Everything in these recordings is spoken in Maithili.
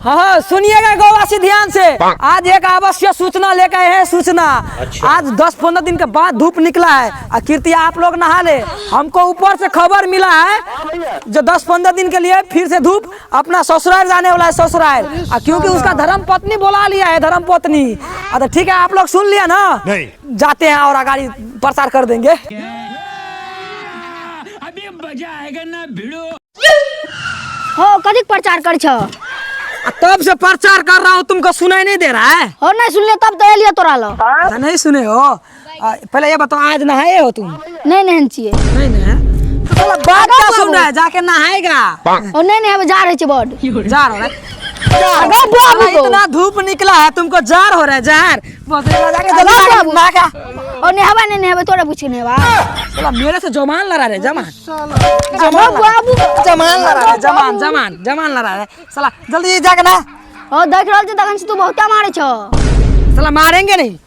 हाँ हाँ, सुनिएगा गौवासी ध्यान से। आज एक आवश्यक सूचना लेकर आए हैं सूचना। आज 10-15 दिन के बाद धूप निकला है और कृपया आप लोग नहा ले। हमको ऊपर से खबर मिला है जो 10-15 दिन के लिए फिर से धूप अपना ससुराल जाने वाला है, ससुराल, और क्योंकि उसका धर्म पत्नी बुला लिया है, धर्म पत्नी। अच्छा ठीक है, आप लोग सुन लिया ना? नहीं। जाते हैं और अगाड़ी प्रचार कर देंगे। हो कथी प्रचार कर छ? आ तब से प्रचार कर रहा हूँ, तुमको सुनाई नहीं दे रहा है? हो नहीं सुनले तब तो एलियो तोरा लो। अच्छा, नहीं सुने हो? पहले ये बताओ आज नहाए हो तुम? नहीं नहन छिए। नहीं नहाए तो साला बात क्या सुन रहा है, जाके नहाएगा। ओ नहीं नहीं, हम जा रहे छे बड। जा रहा है। अगो बाबू साला को। इतना धूप निकला है, तुमको जार हो रहा है, जार। बस एक जाके अगो जल्दी बाबू। नहा के। ओ नेहबा नहीं नेहबा, तोरा पूछ नेहबा। साला मेरे से जमान लड़ा रहे, जमान। अगो बाबू को। जमान लड़ा रहे, जमान जमान जमान लड़ा रहे साला, जल्दी जाके ना। ओ देख रहल छे तखन से तू बहुते मारे छ। साला मारेंगे नहीं,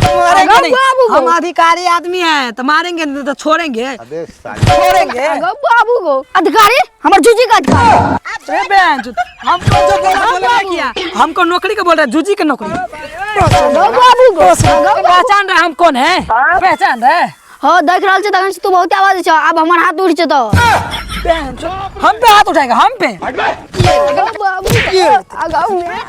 मारेंगे अगो नहीं। बाबू को। हम अधिकारी आदमी हैं तो मारेंगे नहीं तो छोड़ेंगे। अबे साले। छोड़ेंगे। अगो बाबू को अधिकारी, हमर जुजी का अधिकारी। अरे बहन चोद, हमको जो बोला बोला किया, हमको नौकरी के बोल रहा है, जुजी के नौकरी। अगो बाबू को। अगो बाबू। पहचान रहे हम कौन है, पहचान रहे? हो देख रहल छे तखन से तू बहुते आवाज छ, आब हमर हाथ उठ छै तो। बहन चोद, हम पे हाथ उठाएगा, हम पे। अगो बाबू को। अगो में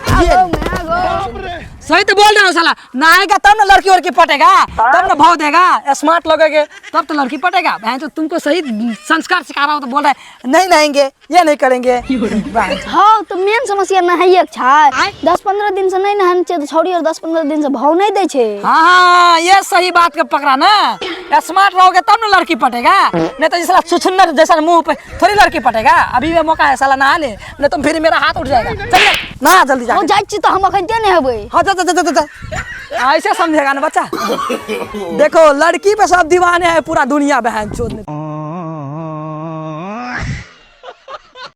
अगो में अगो। सही तो बोल रहा हूँ साला, नहाएगा तब ना लड़की उड़की पटेगा, तब ना भाव देगा, स्मार्ट लगेगे तब तो लड़की पटेगा। बहन तो तुमको सही संस्कार सिखा रहा हूँ तो बोल रहा है नहीं नहाएंगे, ये नहीं करेंगे। बहन चोद। हाँ तो मेन समस्या नहाइए के छै। 10-15 दिन से नहीं नहान छै तो छौड़ी और 10-15 दिन से भाव नहीं दै छै। हाँ हाँ, ये सही बात के पकड़ा ना, स्मार्ट रहोगे तब ना लड़की पटेगा, नहीं तो साला छुछुन्नर जैसा मुंह पे थोड़ी लड़की पटेगा। अभी भी मौका है साला नहा ले, नहीं तो फिर मेरा हाथ उठ जाएगा। चलिए नहा जल्दी हो जाके। जाइ छी तो हम अखन ते नहीं हेबै। हाँ जा जा जा जा जा, ऐसे समझेगा ना बच्चा। देखो लड़की पे सब दीवाने हैं पूरा दुनिया बहन चोद।